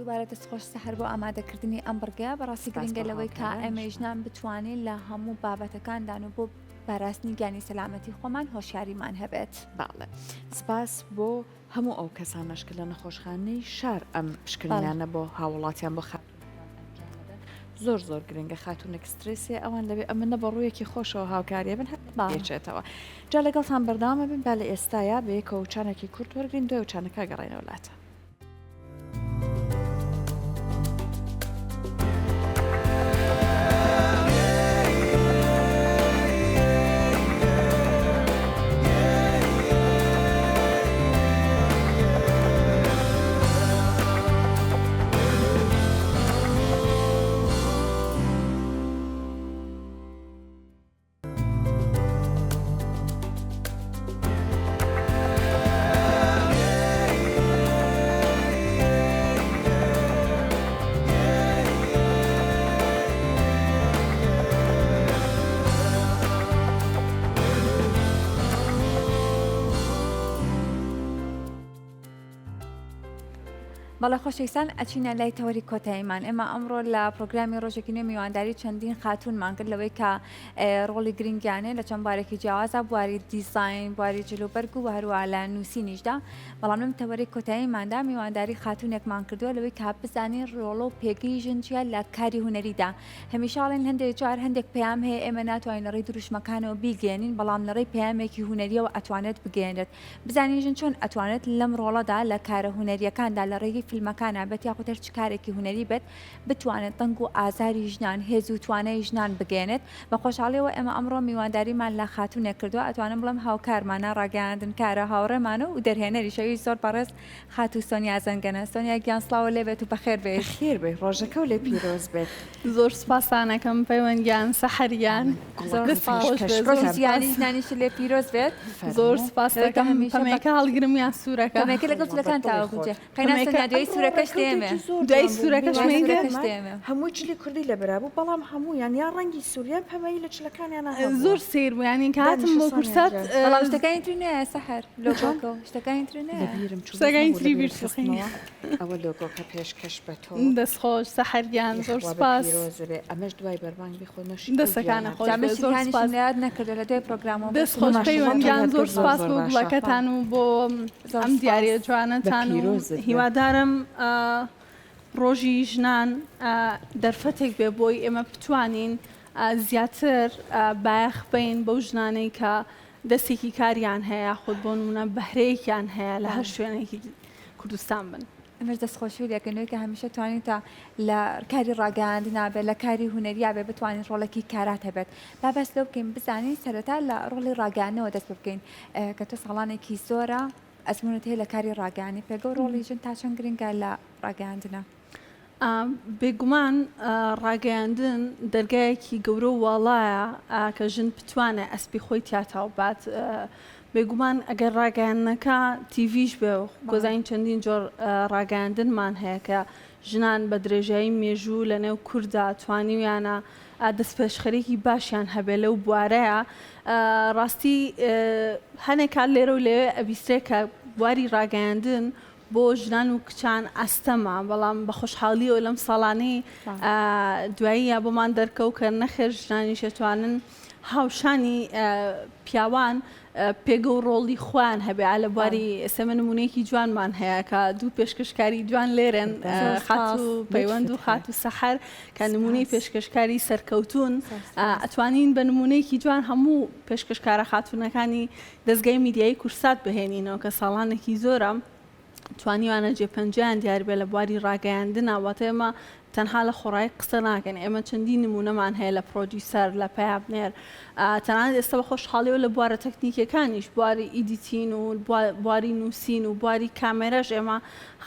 دووبارە دەست خۆش سەحەر بۆ ئامادەکردنی ئەم بڕگەیە بەڕاستی سپاس گرنگە بۆ لەوەی کە ئێمەی هاوکاریانیشتان. ژنان بتوانین لە هەموو بابەتەکاندان و بۆ پاراستنی گیانی سەلامەتی خۆمان هۆشیاریمان هەبێت. بەڵێ سپاس بۆ هەموو ئەو کەسانەش کە لە نەخۆشخانەی شار ئەم بەڵێ. پشکنینانە بۆ هاووڵاتیان بۆ خاتوونەکان ئەنجام دەدەن زۆر زۆر گرنگە خاتوونێک سترێسێ ئەوان لەوێ ئەمنە بە ڕوویەکی خۆشەوە هاوکاریە بن هەر بەڵێ. پێچێتەوە جا لەگەڵتان بەردەوام ئەبین با لە ئێستایا بەیەکەوە وچانێکی کورت وەرگرین دوای وچانەکە گەڕێنەوە لاتان. بەڵێ خۆشەویستان ئەچینە لای تەوەری کۆتاییمان ئێمە ئەمڕۆ لە پرۆگرامی ڕۆژێکی نوێ میوانداری چەندین خاتوونمان کرد لەوەی کە ڕۆڵی گرنگیانەیە لە چەند بوارێکی جیاوازە بواری دیزاین بواری جلوبەرگ و هەروە لە نووسینیشدا بەڵام لەم تەوەری کۆتاییماندا میوانداری خاتوونێکمان کردووە لەوەی کە بزانین ڕۆڵ و پێگەی ژن چیە لە کاری هونەریدا هەمیشە ئەڵێن هەندێک جار هەندێک پەیام هەیە ئێمە ناتوانین لە ڕێی دروشمەکانەوە بیگەیەنین بەڵام لە ڕێی پەیامێکی هونەریەوە ئەتوانێت بگەیەنرێت بزانین ژن چۆن ئەتوانێت لەم ڕۆڵەدا لە کارە هونەریەکاندا لە ڕێگەی فیلمەکانا بێت یاخود هەر چ کارێکی هونەری بێت بتوانێت دەنگ و ئازاری ژنان هێز و توانای ژنان بگەیەنێت بە خۆشحاڵیەوە ئێمە ئەمڕۆ میوانداریمان لە خاتوونێک کردووە ئەتوانم بڵێم هاوکارمانە ڕاگەیاندنکارە هاوڕێمانە و دەرهێنەریشە ئەویش زۆر بەڕێز خاتوو سۆنیا زەنگەنە سۆنیا گیان سڵاوە لێ بێت و بەخێر بێیت. بەخێر بێی ڕۆژەکەو لێ پیرۆز بێت. زۆر سوپاستان ئەکەم پەیوەند گیان سەحەر گیان زۆر دەست سوپاس خۆش بێ زۆر ڕۆژی سوپاس. جیهانی ژنانیشت لێ پیرۆز بێت. زۆر فەرموو. سوپاست لەوەی کە ئەکەم هەمیشە بە پەمەیەکە هەڵگرم یان سوورەکە؟ پەمەیەکە لەگەڵ وەڵا بە جلەکان دڵی تاوەکو خۆت. جێ قەینا پەمەیەکە سۆنیا دوای ئەمڕۆ سوورەکەش دێمێ. ڕێکەوتێکی زۆر دوای جوان بوو سوورەکەش دوای مەیدە؟ سوورەکەش میواندارمان دێمێ. هەمووی جلی کوردی لەبەرا بوو بەڵام هەموویان یا ڕەنگی سوور یان پەمەیی لە جلەکانیانا هەبووە. زۆر سەیر بوو یانی کە هاتم دانیشە بۆ سۆنیا کورسات گیان. بەڵام شتەکانی تری نایە سەحەر چۆن؟ لۆگۆکە و شتەکانی تری نایە. لەبیرم چوو بەس شتەکانی نەبوو تری لەبیرم بیر چوو. خستمەوە. ئەوە لۆگۆکە پێشکەش بە تۆ. دەست خۆش سەحەر گیان زۆر یەخوا بە سوپاس. پیرۆزە بێ ئەمەش دوای بەربانگ بیخۆ نۆشی ئەو دەسەکانە گیانە خۆش جا بێ من زۆر شتەکانیشم سوپاس. لە یاد نەکردووە لە دوای پرۆگرامەوە دەست بۆ خۆش ماشەڵڵا پەیوەند تۆ گیان یادگەت زۆر زۆر سوپاس زۆر بۆ باشە. گوڵەکەتان و بۆ زۆر ئەم دیاریە سوپاس. بە جوانەتان و پیرۆزت بێ. هیوادارم ڕۆژی ژنان دەرفەتێک بێ بۆی ئێمە بتوانین زیاتر بایەخ بەین بەو ژنانەی کە دەستێکی کاریان هەیە یاخود بۆ نمونە بەهرەیەکیان هەیە لە هەر شوێنێکی کوردستان بن. ئێمەش دەستخۆشی لێکەین لەوەی کە هەمیشە توانیوتە لە کاری ڕاگەیاندنا بێت لە کاری هونەریا بێت بتوانین ڕۆڵێکی کارات هەبێت با باس لەو بکەین بزانین سەرەتا لە ڕۆڵی ڕاگەیاندنەوە دەست پێ بکەین کە تۆ ساڵانێکی زۆرە ئەزموونت هەیە لە کاری ڕاگەیاندنی پێگە و ڕۆڵی ژن تا چەند گرنگە لە ڕاگەیاندنا؟ بێگومان ڕاگەیاندن دەرگایەکی گەورە و واڵایە کە ژن بتوانێت ئەسپی خۆی تیا تاو بات بێگومان ئەگەر ڕاگەیاندنەکە تیڤیش بێ و گۆزانین چەندین جۆر ڕاگەیاندنمان هەیە کە ژنان بە درێژایی مێژوو لە نێو کووردا توانیویانە دەستپێشخەرێکی باشیان هەبێ لەو بوارەیە ڕاستی هەنێک کات لێرە و لەوێ ئەبیسترێ کە بواری ڕاگەیاندن بۆ ژنان و کچان ئەستەمە، بەڵام بە خۆشحاڵییەوە لەم ساڵانەی دواییە بۆمان دەرکەوت کە نەخێر ژنانیش ئەتوانن هاوشانی پیاوان پێگە و ڕۆڵی خۆیان هەبێ لە بواری ئێستا نمونەیەکی جوانمان هەیە کە دوو پێشکەشکاری جوان لێرەن خاتوو پەیوەند و خاتوو سەحەر کە نمونەی پێشکەشکاری سەرکەوتوون ئەتوانین بە نمونەیەکی جوان هەموو پێشکەشکارە خاتوونەکانی دەزگای میدیایی کورسات بهێنینەوە کە ساڵانێکی زۆرە توانیویانە جێپەنجەیان دیار بێ لە بواری ڕاگەیاندنا، واتە ئێمە تەنها لە خۆڕایی قسە ناکەین، ئێمە چەندین نموونەمان هەیە لە پرۆدیوسەر، لە پەیامنێر، تەنانەت ئێستا بە خۆشحاڵیەوە لە بوارە تەکنیکیەکانیش، بواری editing و بواری نووسین و بواری کامێرەش ئێمە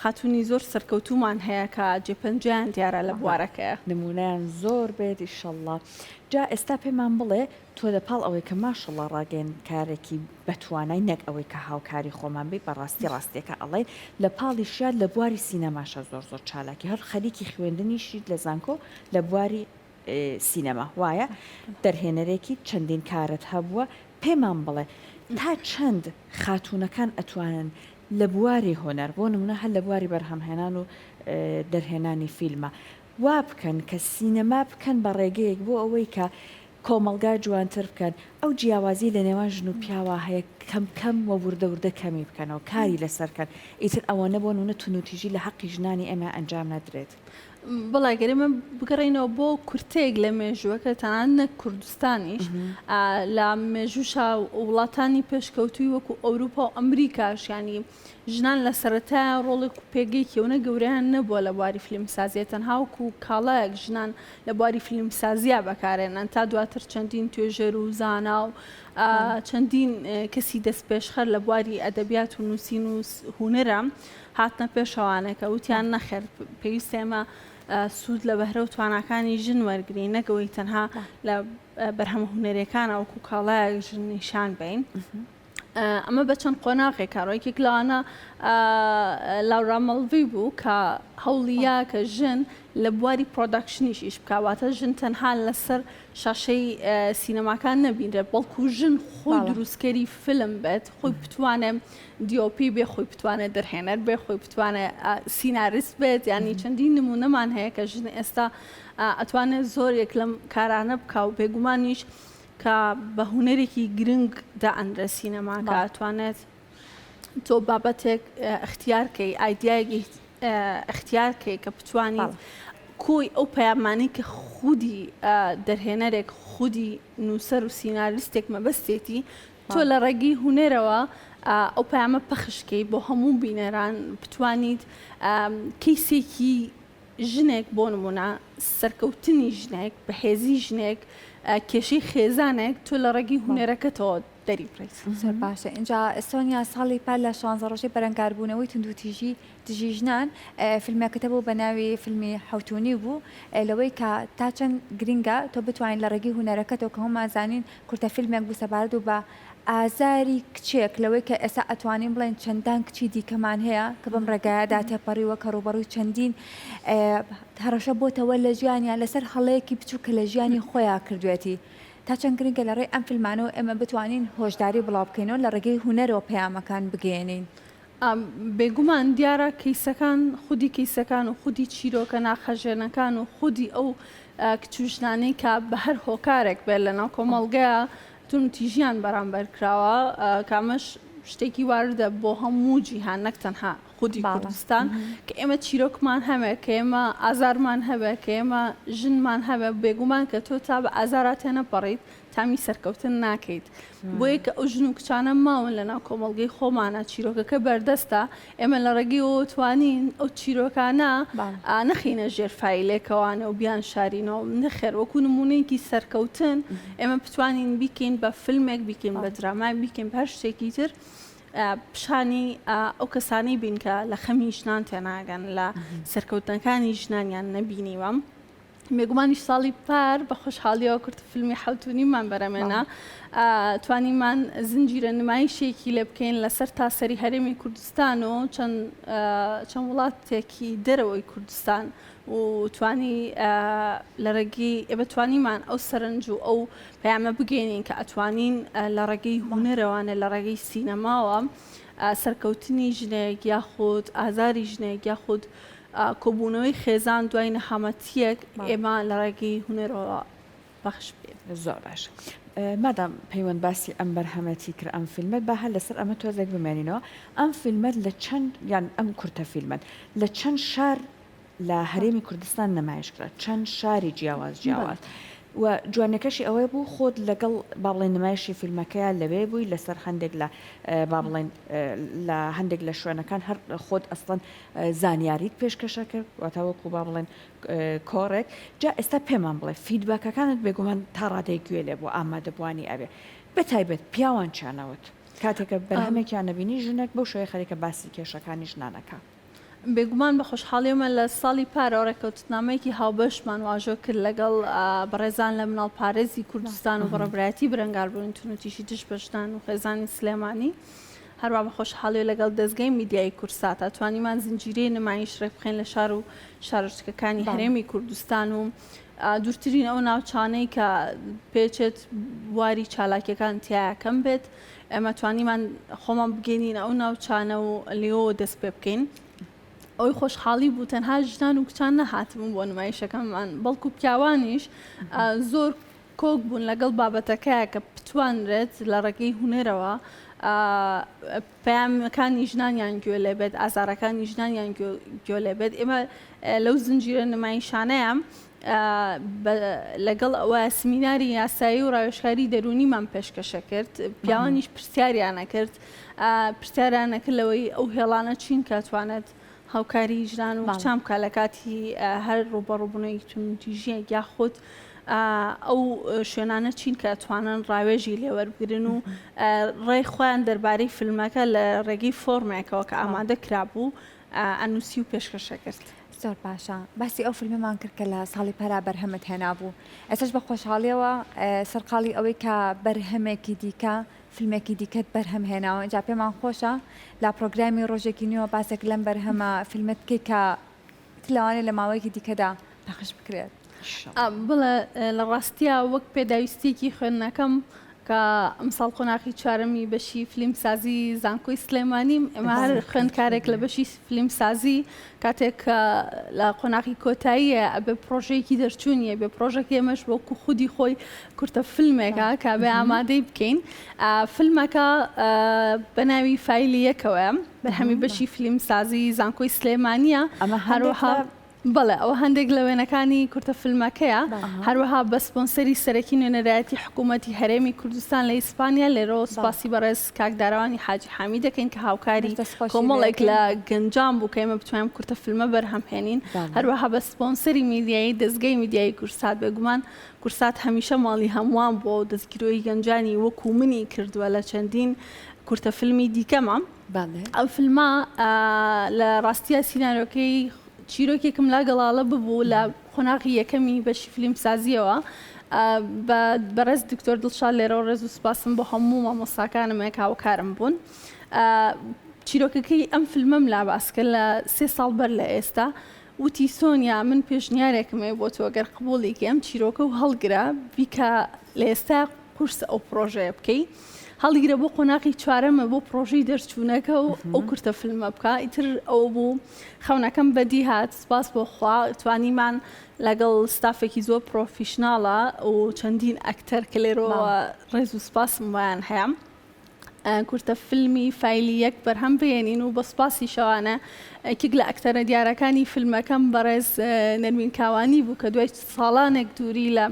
خاتوونی زۆر سەرکەوتوومان هەیە کە جێپەنجەیان دیارە لە بوارەکەیا. نموونەیان زۆر بێت ئیشەڵڵا. جا ئێستا پێمان بڵێ تۆ لە پاڵ ئەوەی کە ماشەڵا ڕاگەیەندکارێکی بەتوانای نەک ئەوەی کە هاوکاری خۆمان بی بەڕاستی ڕاستیەکە ئەڵێی لە پاڵیشیا لە بواری سینەماشا زۆر زۆر چالاکی هەر خەریکی خوێندنیشیت لە زانکۆ لە بواری سینەما وایە دەرهێنەرێکی چەندین کارت هەبووە پێمان بڵێ تا چەند خاتوونەکان ئەتوانن. لە بواری هونەر بۆ نمونە هەر لە بواری بەرهەمهێنان و دەرهێنانی فیلمە وا بکەن کە سینەما بکەن بە ڕێگەیەک بۆ ئەوەی کە کۆمەڵگا جوانتر بکەن، ئەو جیاوازیەی لە نێوان ژن و پیاوا هەیە کەم کەم و وردە وردە کەمی بکەنەوە، کاری لەسەر کەن، ئیتر ئەوەنە بۆ نمونە توندوتیژی لە حەقی ژنانی ئێمە ئەنجام نەدرێت. بەڵێ گەر ئێمە بگەڕێینەوە بۆ کورتەیەک لە مێژووەکە تەنانەت نەک کوردستانیش لە مێژووشا وڵاتانی پێشکەوتووی وەکو ئەوروپا و ئەمریکاش یانی ژنان لە سەرەتایە ڕۆڵێک و پێگەیەکی ئەونە گەورەیان نەبووە لە بواری فیلمسازیە تەنها وەکو کاڵایەک ژنان لە بواری فیلمسازیا بەکارێنن تا دواتر چەندین توێژەر و زانا و چەندین کەسی دەستپێشخەر لە بواری ئەدەبیات و نووسین و هونەرە هاتنە پێشەوانێکە وتیان نەخێر پێویستە ئێمە سوود لە بەهرە و تواناکانی ژن وەرگین نەک ئەوەی تەنها لە بەرهەمە هونەریەکانە وەکو کاڵایەک ژن نیشان بین. ئەمە بە چەند قۆناغێک کارۆ یەکێک لەوانە لاورا مەڵڤی بوو کە هەوڵیا کە ژن لە بواری production یش ئیش بکا واتە ژن تەنها لەسەر شاشەی سینەماکان نەبینرێت بەڵکو ژن خۆی دروستکەری فیلم بێت خۆی بتوانێت DOP بێ خۆی بتوانێت دەرهێنەر بێ خۆی بتوانێت سیناریست بێت ینی چەندین نمونەمان هەیە کە ژن ئێستا ئەتوانێت زۆرێک لەم کارانە بکا و بێگومانیش کە بە هونەرێکی گرنگ دائەنرێت سینەما کە ئەتوانێت تۆ بابەتێک ئیختیار کەی ئایدیایەکی ئیختیار کەی کە بتوانیت کۆی ئەو پەیامانەی کە خودی دەرهێنەرێک خودی نووسەر و سیناریستێک مەبەستێتی تۆ لە ڕێگەی هونەرەوە ئەو پەیامە پەخش کەی بۆ هەموو بینەران بتوانیت کەیسێکی ژنێک بۆ نموونە سەرکەوتنی ژنێک، بەهێزی ژنێک، کێشەی خێزانێک تۆ لە ڕێگەی هونەرەکەتەوە دەریبڕیت. زۆر باشە ئینجا سۆنیا ساڵی پار لە شانزە ڕۆژەی بەرەنگاربوونەوەی توندوتیژی دژی ژنان فیلمێکت هەبوو بە ناوی فیلمی حەوتونی بوو لەوەی کە تا چەند گرنگە تۆ بتوانیت لە ڕێگەی هونەرەکەتەوە کە هەموومان زانین کورتە فیلمێک بوو سەبارەت بوو بە ئازاری کچێک لەوەی کە ئێستا ئەتوانین بڵێین چەندان کچی دیکەمان هەیە کە بەم ڕێگایەدا تێپەڕیوە کە ڕووبەڕووی چەندین هەڕەشە بۆتەوە لە ژیانیان لەسەر هەڵەیەکی بچووک کە لە ژیانی خۆیان کردوێتی تا چەند گرنگە لە ڕێی ئەم فیلمانەوە ئێمە بتوانین هۆشداری بڵاو بکەینەوە لە ڕێگەی هونەرەوە پەیامەکان بگەیەنین. بێگومان دیارە کەیسەکان خودی کەیسەکان و خودی چیرۆکە ناخهەژێنەکان و خودی ئەو کچ و ژنانەی کە بە هەر هۆکارێک بێت لەناو کۆمەڵگەیا توندوتیژیان بەرامبەر کراوە کە ئەمەش شتێکی واردە بۆ هەموو جیهان نەک تەنها خودی کوردستان کە ئێمە چیرۆکمان هەبێ کە ئێمە ئازارمان هەبێ کە ئێمە ژنمان هەبێ بێگومان کە تۆ تا بە ئازارا تێنەپەڕیت تامی سەرکەوتن ناکەیت بۆیە کە ئەو ژن و کچانە ماون لەناو کۆمەڵگەی خۆمانە چیرۆکەکە بەردەستە ئێمە لە ڕێگەیەوە توانین ئەو چیرۆکانە نەخینە ژێر فایلێکەوانە و بیان شارینەوە نەخێر وەکو نمونەیەکی سەرکەوتن ئێمە بتوانین بیکەین بە فیلمێک بیکەین بە درامای بیکەین بە هەر شتێکی تر پیشانی ئەو کەسانەی بین کە لە خەمی ژنان تێناگەن لە سەرکەوتنەکانی ژنانیان نەبینیوە. بێگومانیش ساڵی پار بە خۆشحاڵیەوە کورتە فیلمی حەوتونیمان بەرەمێنا توانیمان زنجیرە نمایشێکی لێ بکەین لەسەر تاسەری هەرێمی کوردستان و چەند چەند وڵاتێکی دەرەوەی کوردستان و توانی لە ڕێگەی ئێمە توانیمان ئەو سەرنج و ئەو پەیامە بگەینین کە ئەتوانین لە ڕێگەی هونەرەوانە لە ڕێگەی سینەماوە سەرکەوتنی ژنێک یاخود ئازاری ژنێک یاخود کۆبوونەوەی خێزان دوای نەهامەتییەک ئێمە لە ڕێگەی هونەرەوە پەخش بکەین. زۆر باش مادام پەیوەند باسی ئەم بەرهەمەتی کرد ئەم فیلمەت با هەر لەسەر ئەمە تۆزێک بمێنینەوە ئەم فیلمەت لە چەند یان ئەم کورتە فیلمەت لە چەند شار لە هەرێمی کوردستان نمایش کرا چەند شاری جیاواز جیاواز و جوانیەکەشی ئەوەی بوو خۆت لەگەڵ با بڵێین نمایشی فیلمەکەیا لەوێ بووی لەسەر هەندێک لە با بڵێین لە هەندێک لە شوێنەکان هەر خۆت ئەسڵەن زانیاریت پێشکەشە کرد واتا وەکو با بڵێن کۆڕێک جا ئێستا پێمان بڵێ feedback ەکانت بێگومان تا ڕادەیەک گوێ لێ بوو ئامادەبووانی ئەوێ بە تایبەت پیاوان چیانەوت کاتێکە بەرهەمێکیان نەبینی ژنێک بەو شێوەیە خەریکە باسی کێشەکانی ژنانەکە. بێگومان بە خۆشحاڵیەوە لە ساڵی پارەوە ڕێککەوتنامەیەکی هاوبەشمان واژۆ کرد لەگەڵ بەڕێزان لە مناڵپارێزی کوردستان و بەڕێوەبەرایەتی بەرەنگاربوونی توندوتیژی دژ بە ژنان و خێزانی سلێمانی. هەروا بە خۆشحاڵیەوە لەگەڵ دەزگای میدیایی کوردساتا توانیمان زنجیرەی نمایش ڕێکبخەین لە شار و شارۆچکەکانی هەرێمی کوردستان و دوورترین ئەو ناوچانەی کە پێچێت بواری چالاکیەکان تیایا کەم بێت ئێمە توانیمان خۆمان بگەینین ئەو ناوچانە و لێوە دەست پێ بکەین. ئەوەی خۆشحاڵی بوو تەنها ژنان و کچان نەهاتبوون بۆ نمایشەکەمان بەڵکو پیاوانیش زۆر کۆک بوون لەگەڵ بابەتەکە کە بتوانرێت لە ڕێگەی هونەرەوە پەیامەکانی ژنانیان گوێ لێ بێت، ئازارەکانی ژنانیان گوێ لێ بێت. ئێمە لەو زنجیرە نمایشانەیە لەگەڵ ئەوە سمیناری یاسایی و ڕاوێژکاری دەروونیمان پێشکەشە کرد، پیاوانیش پرسیاریانە کرد، پرسیاریانە کرد لەوەی ئەو هێڵانە چین کە توانێت هاوکاری ژنان و کچان بکات لە کاتی هەر ڕووبەڕووبوونەوەی توندوتیژییەک یاخود ئەو شوێنانە چین کە ئەتوانن ڕاوێژی لێ وەربگرن و ڕای خۆیان دەربارەی فیلمەکە لە ڕێگەی فۆرمێکەوە کە ئامادە کرابوو ئەنووسی و پێشکەشە کرد. زۆر باشە باسی ئەو فیلمەمان کرد کە لە ساڵی پارا بەرهەمت هێنابوو ئێستاش بە خۆشحاڵیەوە سەرقاڵی ئەوەی کە بەرهەمێکی دیکە فیلمێکی دیکەت بەرهەم هێناوە ئینجا پێمان خۆشە لە پڕۆگرامی ڕۆژێکی نوێوە باسێک لەم بەرهەمە فیلمەت بکەی کە لەوانەیە لە ماوەیەکی دیکەدا پەخش بکرێت. بەڵێ لە ڕاستیا وەک پێداویستیەکی خوێندنەکەم کە ئەمساڵ قۆناغی چوارەمی بەشی فلیمسازی زانکۆی سلێمانیم ئێمە هەر خوێندکارێک لە بەشی فلیمسازی کاتێک کە لە قۆناغی کۆتاییە ئەبێ پرۆژەیەکی دەرچوونیە بێ پرۆژەکە ئێمەش وەکو خودی خۆی کورتە فیلمێکە کە بێ ئامادەی بکەین فیلمەکە بە ناوی فایلی یەکەوەیە بەرهەمی بەشی فیلمسازی زانکۆی سلێمانیە ئەمە هەروەها بەڵێ ئەوە هەندێک لە وێنەکانی کورتە فیلمەکەیە، هەروەها بە سپۆنسەری سەرەکی نوێنەرایەتی حکوومەتی هەرێمی کوردستان لە ئیسپانیا، لێرەوە سوپاسی بەڕێز کاک دارەوانی حاجی حامی دەکەین کە هاوکاری کۆمەڵێک لە گەنجان بوو کە ئێمە بتوانین کورتە فیلمە بەرهەم هێنین، هەروەها بە سپۆنسەری میدیایی دەزگای میدیایی کوردسات، بێگومان کوردسات هەمیشە ماڵی هەمووان بووە و دەستگیرۆیی گەنجانی وەکوو منی کردووە لە چەندین کورتە فیلمی دیکەمە. ئەم فیلمە لە ڕاستیا سیناریۆکەی چیرۆکێکم لا گەڵاڵە ببوو لە قۆناغی یەکەمی بەشی فیلمسازیەوە بە بەڕێز دکتۆر دڵشاد لێرەوە ڕێز و سوپاسم بۆ هەموو مامۆستاکانم کە هاوکارم بوون چیرۆکەکەی ئەم فیلمەم لا باس کرد لە سێ ساڵ بەر لە ئێستا وتی سۆنیا من پێشنیارێکم هەیە بۆ تۆ گەر قبوڵی کەی ئەم چیرۆکە و هەڵگرە بیکە لە ئێستا قورسە ئەو پڕۆژەیە بکەی هەڵیگرە بۆ قۆناغی چوارەمە بۆ پڕۆژەی دەرچوونەکە و ئەو کورتە فیلمە بکە ئیتر ئەوە بوو خەونەکەم بەدی هات سپاس بۆ خوا توانیمان لەگەڵ ستافێکی زۆر professional ە و چەندین ئەکتەر کە لێرەوە ڕێز و سپاسم بۆیان هەیە کورتە فیلمی فایلی یەک بەرهەم بهێنین و بە سوپاسی شەوانە یەکێک لە ئەکتەرە دیارەکانی فیلمەکەم بەڕێز نەرمین کاوانی بوو کە دوای ساڵانێک دووری لە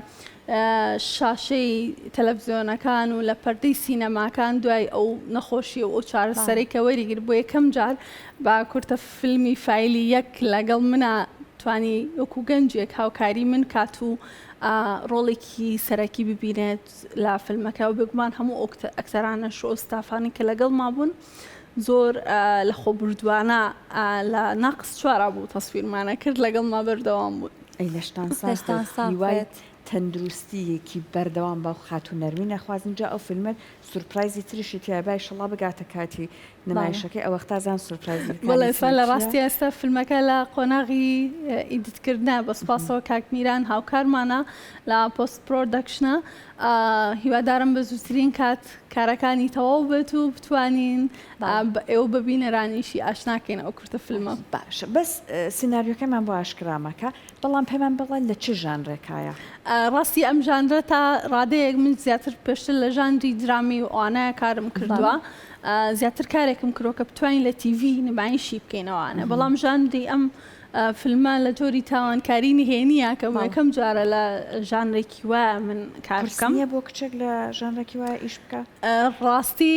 شاشەی تەلەفزیۆنەکان و لە پەردەی سینەماکان دوای ئەو نەخۆشی و ئەو چارەسەرەی کە وەریگرت بۆ یەکەم جار بە کورتە فیلمی فایلی یەک لەگەڵ منا توانی وەکو گەنجێک هاوکاری من کات و ڕۆڵێکی سەرەکی ببینێت لە فیلمەکە و بێگومان هەموو ئەو ئەکتەرانەش و ئەو ستافانەی کە لەگەڵما بوون زۆر لە خۆبوردوانە لە ناقس چوارا بوو تەسویرمانە کرد لەگەڵما بەردەوام بوون. ئەی لەشتان ساغ بێت هیوای تەندروستیەکی بەردەوام بۆ خاتوو نەرمین ئەخوازم جا ئەو فیلمە سورپرایزی تریشی تیایە با ئیشەڵا بگاتە کاتی نمایشەکەی ئەوەختا زان سورپرایزەکانی بەڵێ ئێستا لە ڕاستی ئێستا فیلمەکە لە قۆناغی edit کردنە بە سوپاسەوە کاک میران هاوکارمانە لە post production ە هیوادارم بە زووترین کات کارەکانی تەواو بێت و بتوانین ئێوە بە بینەرانیشی ئاشناکەین ئەو کورتە فیلمە. باشە بەس سیناریۆکەمان بۆ ئاشکرا مەکە بەڵام پێمان بڵێ لە چ ژانرێکایە؟ ڕاستی ئەم ژانرە تا ڕادەیەک من زیاتر پێشتر لە ژانری درامی و ئەوانەیە کارم کردووە زیاتر کارێکم کردووە کە بتوانین لە تیڤی نمایشی بکەینەوانە بەڵام ژانری ئەم فیلمە لە جۆری تاوانکاری نهێنییە کە بۆ یەکەم جارە لە ژانرێکی وایە من کار قورس بکەم. نییە بۆ کچێک لە ژانرێکی وایە ئیش بکا؟ ڕاستی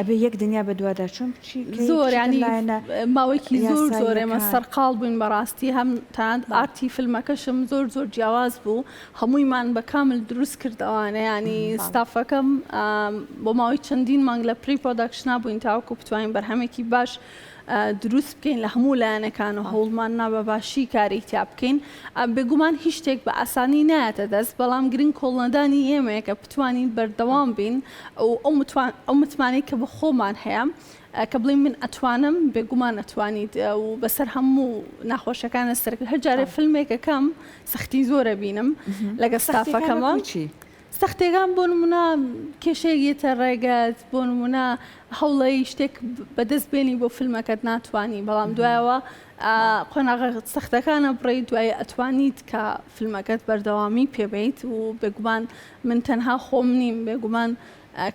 ئەبێ یەک دنیا بەدواداچوون بچی کەی زۆر بچیتە یانی لایەنە ماوەیەکی زۆر زۆر ئێمە یاساییەکان. سەرقاڵ بووین بەڕاستی هەم تەنانەت ئارتی فیلمەکەشم زۆر زۆر جیاواز بوو هەموویمان بە کامل دروست کرد ئەوانە یانی ستافەکەم بۆ ماوەی چەندین مانگ لە pre-production ا بووین تاوەکو بتوانین بەرهەمێکی باش. دروست بکەین لە هەموو لایەنەکان و هەوڵمان نا بە باشی کاری تیا بکەین. بێگومان هیچ شتێک بە ئاسانی نایەتە دەست، بەڵام گرنگ کۆڵنەدانی ئێمەیە کە بتوانین بەردەوام بین و ئەو متمانەی کە بە خۆمان هەیە کە بڵێین من ئەتوانم، بێگومان ئەتوانیت و بەسەر هەموو ناخۆشیەکانە سەرکەوت. هەر جارێ فیلمێک ئەکەم سەختی زۆر ئەبینم لەگەڵ ستافەکەمە. سەختیەکان بۆ نمونە کێشەیەک یەتە ڕێگەت بۆ نمونە هەوڵەی شتێک بەدەست بێنی بۆ فیلمەکەت ناتوانی بەڵام دوایەوە قۆناغە سەختەکانە بڕی دوای ئەتوانیت کە فیلمەکەت بەردەوامی پێبیت و بێگومان من تەنها خۆم نیم بێگومان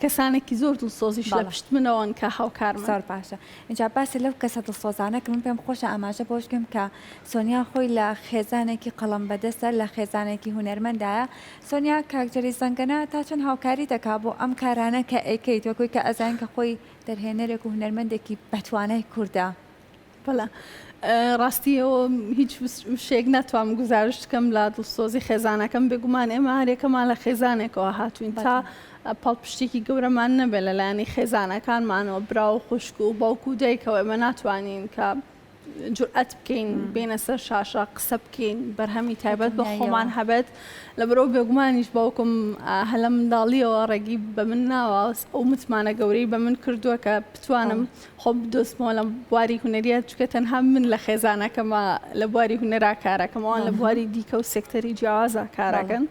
کەسانێکی زۆر دڵسۆزیش لە پشت منەوەن کە هاوکارمن. زۆر باشە ئینجا باسی لەو کەسە دڵسۆزانە کە من پێم خۆشە ئاماژە بەوەش بکەم کە سۆنیا خۆی لە خێزانێکی قەڵەم بەدەستە لە خێزانێکی هونەرمەندایە سۆنیا کاک جەلیل زەنگەنە تا چەند هاوکاری دەکا بۆ ئەم کارانە کە ئەیکەیت وەکوی کە ئەزانین کە خۆی دەرهێنەرێک و هونەرمەندێکی بەتوانای کوردە. بەڵێ ڕاستی ئەوە هیچ وشەیەک ناتوانم گوزارشت بکەم لە دڵسۆزی خێزانەکەم بێگومان ئێمە هەرێکەمان لە خێزانێکەوە هاتوین تا پاڵپشتێکی گەورەمان نەبێت لە لایەنی خێزانەکانمانەوە برا و خوشک و باوک و دایکەوە ئێمە ناتوانین کە جورئەت بکەین بێنە سەر شاشە قسە بکەین بەرهەمی تایبەت بە خۆمان هەبێت لەبەرئەوە بێگومانیش باوکم هەر لە منداڵیەوە ڕێگەی بە من ناوە ئەو متمانە گەورەی بە من کردووە کە بتوانم خۆم بدۆزمەوە لە بواری هونەریە چونکە تەنها من لە خێزانەکەمە لە بواری هونەرا کارەکەم ئەوان لە بواری دیکە و سێکتەری جیاوازا کارەکەن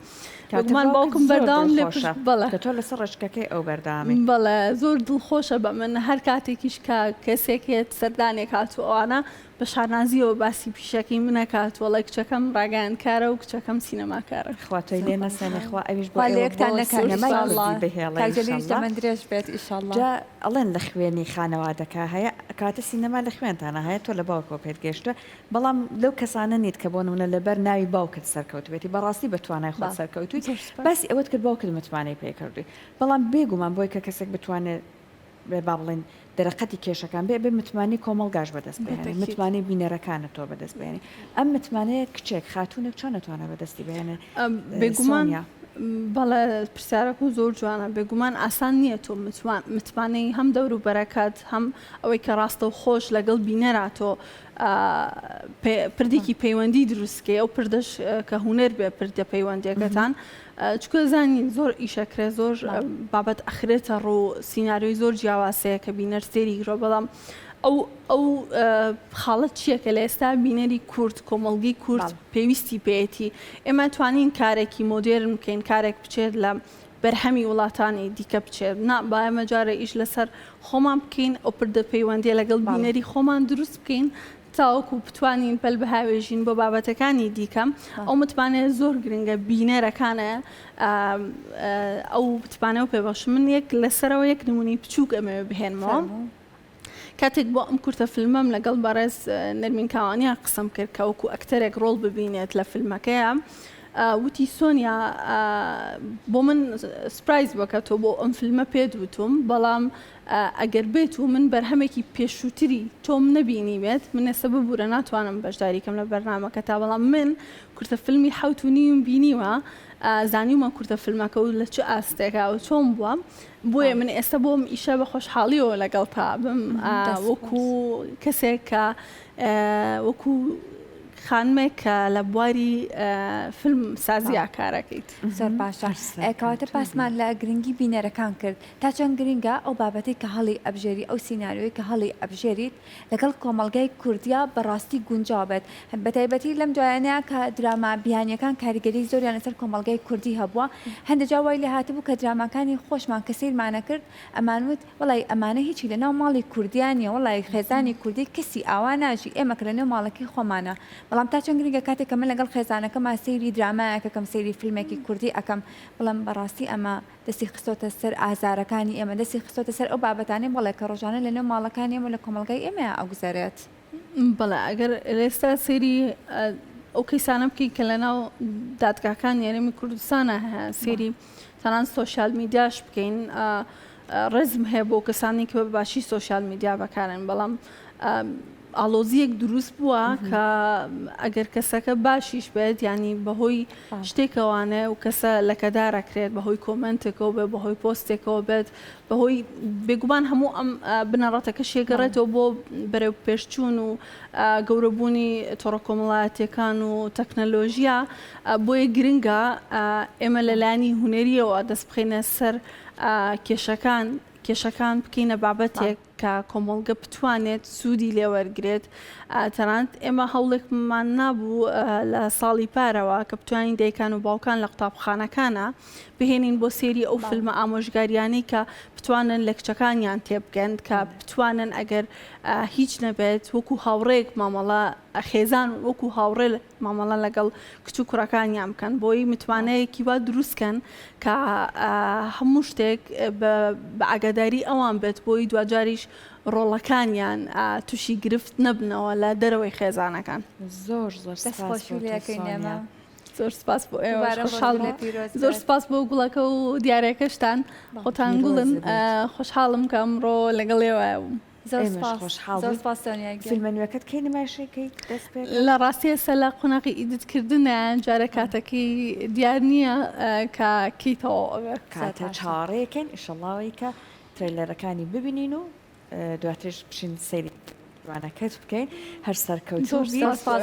بێگومان باوکم بەردەوام لێ پشت بەڵێ کە تۆ لەسەر ڕێچکەکەی ئەو بەردەوامی. بەڵێ زۆر دڵخۆشە بە من هەر کاتێکیش کە کەسێک یەت سەردانێک هات و ئەوانە بە شانازیەوە باسی پیشەکەی من ئەکات وەڵێ کچەکەم ڕاگەیاندکارە و کچەکەم سینەماکارە. خوا تۆی لێ نەسێنێ خوا ئەویش بۆ خوا ئێوە لەیەکتان بۆ نەکا سینەمای ئیشاڵڵا کوردی بهێڵێ کاک جەلیلیش ئیشاڵڵا. تەمەن درێژ بێت ئیشاڵڵا. جا ئەڵێن لە خوێنی خانەوادەکە هەیە کەواتە سینەما لە خوێنتانا هەیە تۆ لە باوکەوە پێت گەیشتوە بەڵام لەو کەسانە نیت کە بۆ نمونە لەبەر ناوی باوکت سەرکەوتبێتی بەڕاستی بە توانای خۆت سەرکەوتوی باسی ئەوەت کرد باوکت متمانەی پێ کردوی بەڵام بێ گومان بۆی کە کەسێک بتوانێت با بڵێین دەرەقەتی کێشەکان بێ بێ متمانەی کۆمەڵگاش بەدەست بهێنێ متمانەی بینەرەکانت تۆ بەدەست بهێنی ئەم متمانەیە کچێک خاتوونێک چۆن ئەتوانێت بەدەستی بهێنێ بێگومان بەڵێ پرسیارەکە زۆر جوانە بێگومان ئاسان نییە تۆ متمانەی هەم دەوروبەرەکەت هەم ئەوەی کە ڕاستەوخۆش لەگەڵ بینەرا تۆ پردێکی پەیوەندی دروستکەی ئەو پردەش کە هونەر بێ پردە پەیوەندیەکەتان چکە زانین زۆر ئیشەکرێ زۆر بابەت ئەخرێتە ڕوو سیناریۆی زۆر جیاوازەیە کە بینەر سێری گرۆ بەڵام ئەو ئەو خاڵە چییە کە لە ئێستا بینەری کورد کۆمەڵگەی کورد پێویستی پێیەتی ئێمە توانین کارێکی مۆدێرن بکەین کارێک بچێت لە بەرهەمی وڵاتانی دیکە بچێت نا با ئێمە جارێ ئیش لەسەر خۆمان بکەین ئەو پردە پەیوەندیە لەگەڵ بینەری خۆمان دروست بکەین تاوەکو بتوانین پەل بهاوێژین بۆ بابەتەکانی دیکە ئەو متمانەیە زۆر گرنگە بینەرەکانە ئەو متمانەوە پێبەخش من یەک لەسەرەوە یەک نمونەی بچووک ئەمەوێ بهێنمەوە. کاتێک بۆ ئەم کورتە فیلمەم لەگەڵ بەڕێز نەرمین کاوانیان قسەم کرد کە وەکو ئەکتەرێک ڕۆڵ ببینێت لە فیلمەکەیا وتی سۆنیا بۆ من سپرایز بووە کە تۆ بۆ ئەم فیلمە پێت وتوم بەڵام ئەگەر بێت و من بەرهەمێکی پێشووتری تۆم نەبینی بێت من ئێستا ببوورە ناتوانم بەشداری کەم لە بەرنامەکە تا بەڵام من کورتە فیلمی حەوت و نیوم بینیوە زانیومە کورتە فیلمەکە و لە چ ئاستێکا و چۆن بووە بۆیە من ئێستا بۆم ئیشە بە خۆشحاڵیەوە لەگەڵتا بم وەکو کەسێک کە وەکو خانمێک کە لە بواری فیلم سازیا کارەکەیت. زۆر باشە کەواتە باسمان لە گرنگی بینەرەکان کرد تا چەند گرنگە ئەو بابەتەی کە هەڵی ئەبژێری ئەو سیناریۆی کە هەڵی ئەبژێریت لەگەڵ کۆمەڵگای کوردیا بەڕاستی گونجاو بێت بەتایبەتی لەم دوایانەیا کە دراما بیانیەکان کاریگەری زۆریان لەسەر کۆمەڵگای کوردی هەبووە هەندێک جار وای لێهاتبوو کە دراماکانی خۆشمان کە سەیرمانەکرد ئەمانوت وەڵای ئەمانە هیچی لەناو ماڵی کوردیا نیە وەڵای خێزانی کوردی کەسی ئاوا ناژی ئێمە کە لەنێو ماڵەکەی خۆمانە بەڵام تا چەند گرنگە کاتێک کە من لەگەڵ خێزانەکەما سەیری درامایەک ئەکەم سەیری فیلمێکی کوردی ئەکەم بڵێم بەڕاستی ئەمە دەستی خستۆتە سەر ئازارەکانی ئێمە، دەستی خستۆتە سەر ئەو بابەتانەی بەڵێ کە ڕۆژانە لە نێو ماڵەکانی ئێمە و لە کۆمەڵگای ئێمەیا ئەگوزەرێت. بەڵێ ئەگەر ئێستا سەیری ئەو کەیسانە بکەین کە لەناو دادگاکانی هەرێمی کوردستانە هەیە، سەیری تەنان سۆشیال میدیاش بکەین، ڕێزم هەیە بۆ کەسانی کە بە باشی سۆشیال میدیا بەکارن، بەڵام. ئاڵۆزییەک دروست بووە کە ئەگەر کەسەکە باشیش بێت یانی بەهۆی شتێکەوانێ و کەسە لەکەدار ئەکرێت بەهۆی کۆمێنتێکەوە بێت بەهۆی پۆستێکەوە بێت بەهۆی بێگومان هەموو ئەم بنەڕەتەکەشی گەڕێتەوە بۆ بەرەو پێشچوون و گەورەبوونی تۆڕە کۆمەڵایەتیەکان و تەکنەلۆژیا بۆیە گرنگە ئێمە لەلایەنی هونەریەوە دەست بخەینە سەر کێشەکان کێشەکان بکەینە بابەتێک کە کۆمەڵگە بتوانێت سوودی لێ وەرگرێت، تەنانەت ئێمە هەوڵێکمان نابوو لە ساڵی پارەوە کە بتوانین دایکان و باوکان لە قوتابخانەکانە بهێنین بۆ سەیری ئەو فیلمە ئامۆژگاریانەی کە بتوانن لە کچەکانیان تێبگەن کە بتوانن ئەگەر هیچ نەبێت وەکو هاوڕێک مامەڵە خێزان وەکو هاوڕێ مامەڵە لەگەڵ کچ و کوڕەکانیان بکەن بۆی متمانەیەکی وا دروست کەن کە هەموو شتێک بە ئاگاداری ئەوان بێت بۆی دواجاریش ڕۆڵەکانیان تووشی گرفت نەبنەوە لە دەرەوەی خێزانەکان. زۆر زۆر دەست سپاس بۆ خۆشی تۆ لێکەین سۆنیا. ئێمە. زۆر سپاس بۆ ئێوەش دووبارە ڕۆژ خۆشحاڵ لێ بووم. پیرۆز زۆر بێت. سپاس بۆ گوڵەکە و دیارەکەشتان. خۆتان گوڵن. پیرۆز بێت. خۆشحاڵم کە ئەمڕۆ لەگەڵ ئێوە بووم. زۆر ئێمەش سپاس خۆشحاڵ زۆر بووین. سپاس سۆنیا گیان. فیلمە نوێکەت کەی نمایشەکەی دەست پێ کرد؟ لە ڕاستی ئێستا لە قۆناغی edit کردنە جارێ کاتەکەی دیار نییە کە کەی تەواو ئەبێ. زۆر کاتە باشە. چاوەڕێیەکەین ئیشەڵڵا کە trailer ەکانی ببینین و دواتریش بچین سەیری جوانەکەت بکەین هەر سەرکەوتوو زۆر بیت. سپاس بۆ سپاس.